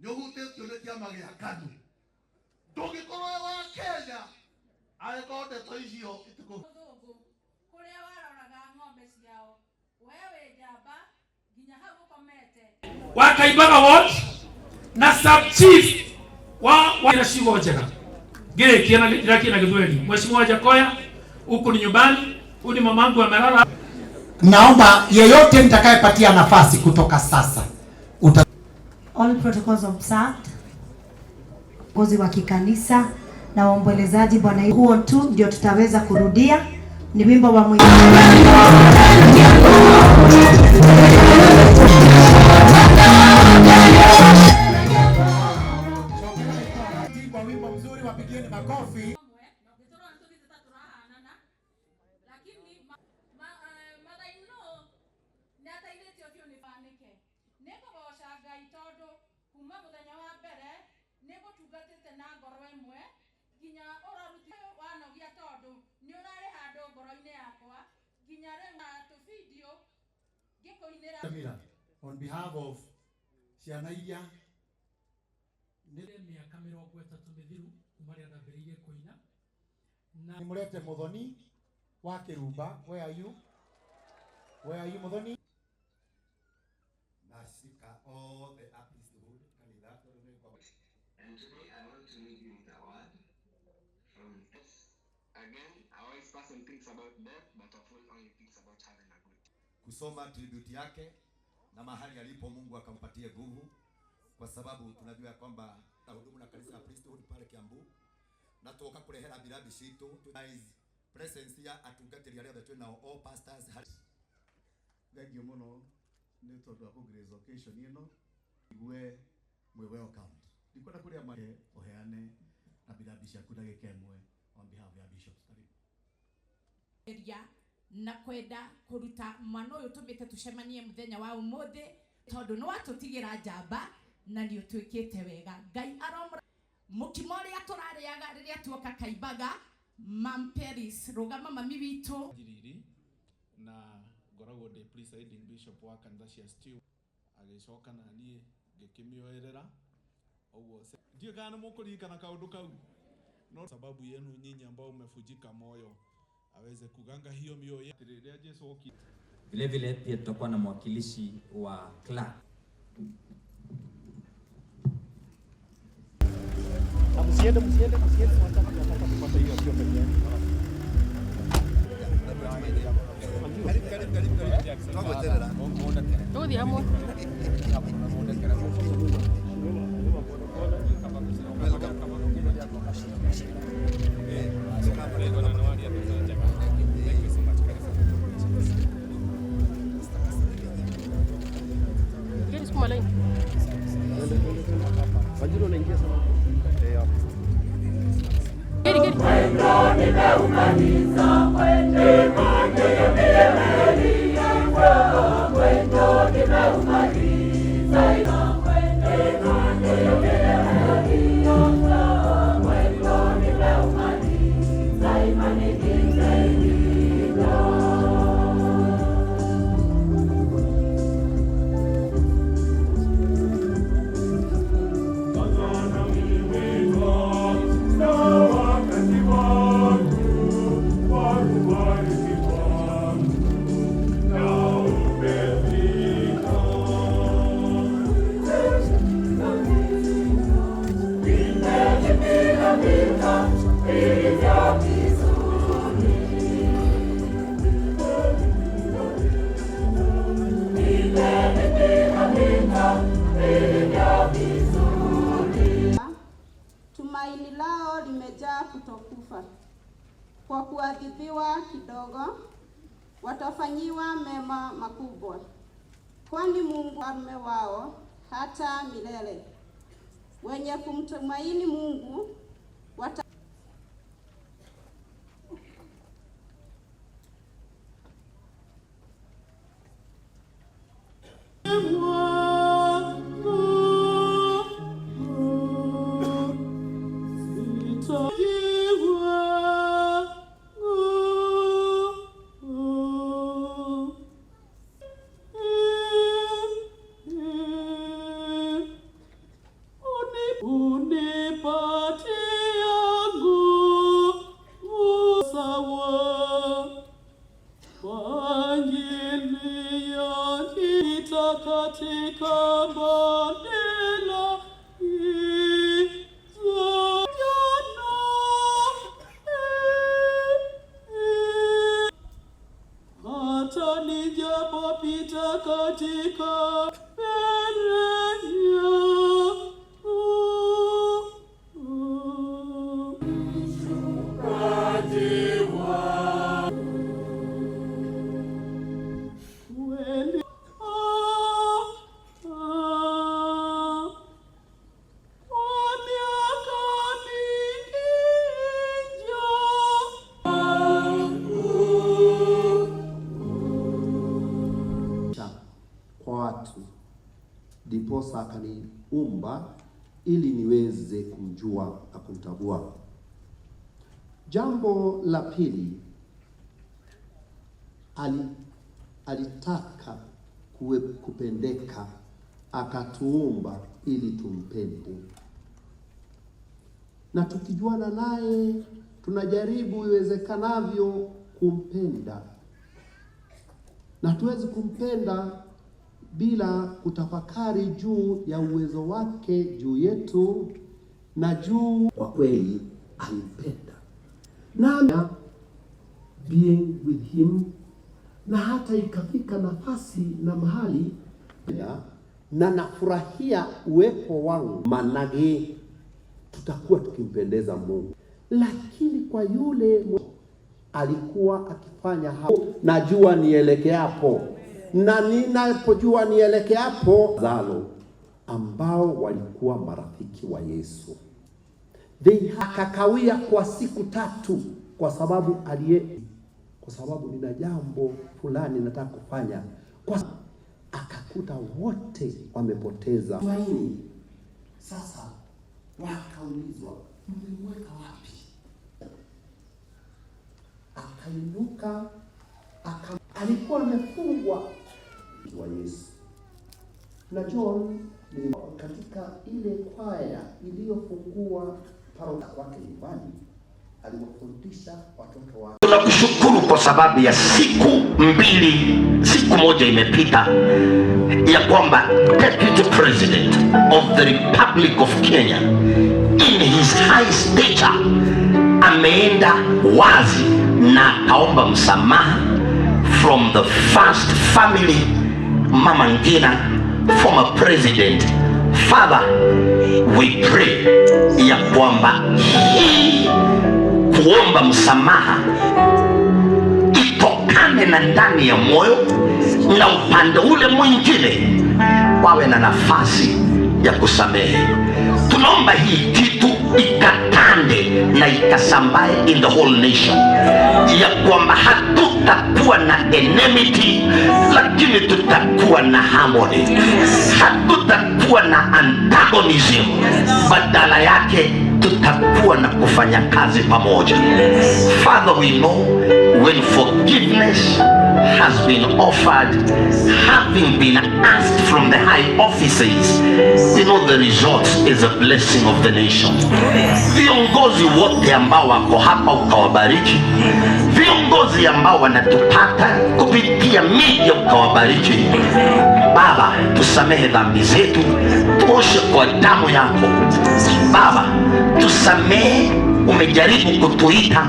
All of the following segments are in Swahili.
Nĩ ũhutĩtio nĩ kĩama gĩa KANU. Ndũngĩkorwo wĩ wa Kenya angĩkorwo ndeto icio itikũ. Mũthũngũ kũrĩa waroraga ng'ombe ciao, we wĩ njamba nginya hau ũkomete. Wa Kaimbaga ward na sub chief wa ciugo njega ngĩrĩkia na ndĩrakia na Gĩthweri. Mheshimiwa Jakoya, huku ni nyumbani, huyu ni mamangu amelala. Naomba yeyote nitakayepatia nafasi kutoka sasa All protocols observed. Viongozi wa kikanisa na waombolezaji, Bwana, huo tu ndio tutaweza kurudia. Ni wimbo wa mwisho. Kwa wimbo mzuri, wapigieni makofi. Lakini mother-in-law nĩ ateithĩtio biũ nĩ banĩke. Nĩ ngũgoca Ngai tondũ kuma mũthenya wa mbere nĩ ngũtungatĩte na ngoro ĩmwe nginya ũraruti wanogia tondũ nĩ ũrarĩ handũ ngoro-inĩ yakwa nginya rĩu na tũbindiũ ngĩkũinĩra. Samira, on behalf of ciana iria nĩ mĩaka 30 mĩthiru kuma rĩrĩa ndambĩrĩirie kũina. Na nimulete Muthoni wa Kirumba. Where are you? Where are you, Muthoni? Na ashirika othe a priesthood kanitha tondũ nĩ kwa And today I want to leave you with a word from this. Again, a wise person thinks about death, but a fool only thinks about having a good time. Kusoma tribute yake na mahali alipo Mungu akampatie nguvu, kwa sababu tunajua kwamba hudumu na kanisa la priesthood pale Kiambu na tuoka kurehera birabi citu guys presence ya atungatĩri arĩa othe twĩ nao all pastors. Thank you mũno nĩ tondũ wa kũ-grace occasion ĩno igue mwĩ welcomed. Ndikwenda kũrĩa make ũheane na birabi ciaku ndagĩka ĩmwe on behalf ya bishops. Karibu. Ria na kwenda kũruta mwana ũyũ tũmĩte tũcemanie mũthenya wa ũmũthĩ tondũ nĩ watũtigĩra njamba na nĩ ũtwĩkĩte wega. Ngai aromũra mũkimo ũrĩa tũrarĩaga rĩrĩa tuoka Kaimbaga. Mam Paris rũgama mami witũ. Njiriri na ngoragwo ndĩ presiding bishop wa kanitha cia Stew, agĩcoka na niĩ ngĩkĩmĩoerera ũguo. Ndiũĩ kana nĩ mũkũririkana kaũndũ kau, no sababu yenu nyinyi ambao mmefujika moyo aweze kuganga hiyo mioyo yetu rĩrĩa Jesu okire. Vile vile pia tutakuwa na mwakilishi wa clerk. Msiende, msiende, msiende, wacha tunataka tupate hiyo sio peke yake. Karibu, karibu, karibu, karibu. Twagweterera. Tũgũthiĩ hamwe. Geri sukuma line. Wanjiru unaingia sana. Eh, hapo. Geri, geri. Tumaini lao limejaa kutokufa. Kwa kuadhibiwa kidogo, watafanyiwa mema makubwa, kwani Mungu mfalme wao hata milele. Wenye kumtumaini Mungu wata Aliniumba ili niweze kumjua na kumtambua. Jambo la pili, alitaka kupendeka, akatuumba ili tumpende, na tukijuana naye tunajaribu iwezekanavyo kumpenda, na hatuwezi kumpenda bila kutafakari juu ya uwezo wake juu yetu na juu kwa kweli alimpenda na being with him, na hata ikafika nafasi na mahali na nafurahia uwepo wangu, manage tutakuwa tukimpendeza Mungu. Lakini kwa yule alikuwa akifanya hapo, najua nielekeapo, na ninapojua nielekeapo, Lazaro ambao walikuwa marafiki wa Yesu, they akakawia kwa siku 3 kwa sababu kwa sababu nina jambo fulani nataka kufanya, kwa akakuta wote wamepoteza tumaini. Sasa wakaulizwa, mmemweka wapi? Akainuka, alikuwa amefungwa wa Yesu. Na John katika ile kwaya iliyofungua parokia kwake nyumbani aliwafundisha watoto wake. Tunakushukuru kwa sababu ya siku mbili, siku moja imepita ya kwamba Deputy President of the Republic of Kenya in his high stature ameenda wazi na akaomba msamaha from the first family, Mama Ngina, former president. Father, we pray ya kwamba hii kuomba msamaha itokane na ndani ya moyo, na upande ule mwingine wawe na nafasi ya kusamehe. Tunaomba hii kitu ikatande na ikasambae in the whole nation, ya kwamba hatutakuwa na enmity, lakini tutakuwa na harmony. Hatutakuwa na antagonism, badala yake tutakuwa na kufanya kazi pamoja. Father, we know when forgiveness has been offered, having been asked from the high offices, we know the result is a blessing of the nation. Viongozi wote ambao wako hapa ukawabariki, viongozi ambao wanatupata kupitia media ukawabariki. Baba, tusamehe dhambi zetu, tuoshe kwa damu yako. Baba, tusamehe, umejaribu kutuita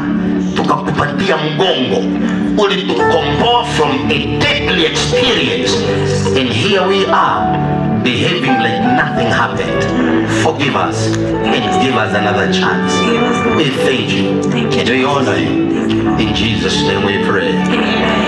tukakupatia mgongo, ulitukomboa from a deadly experience, and here we are behaving like nothing happened. Forgive us and give us another chance. We thank you. We honor you. In Jesus' name we pray.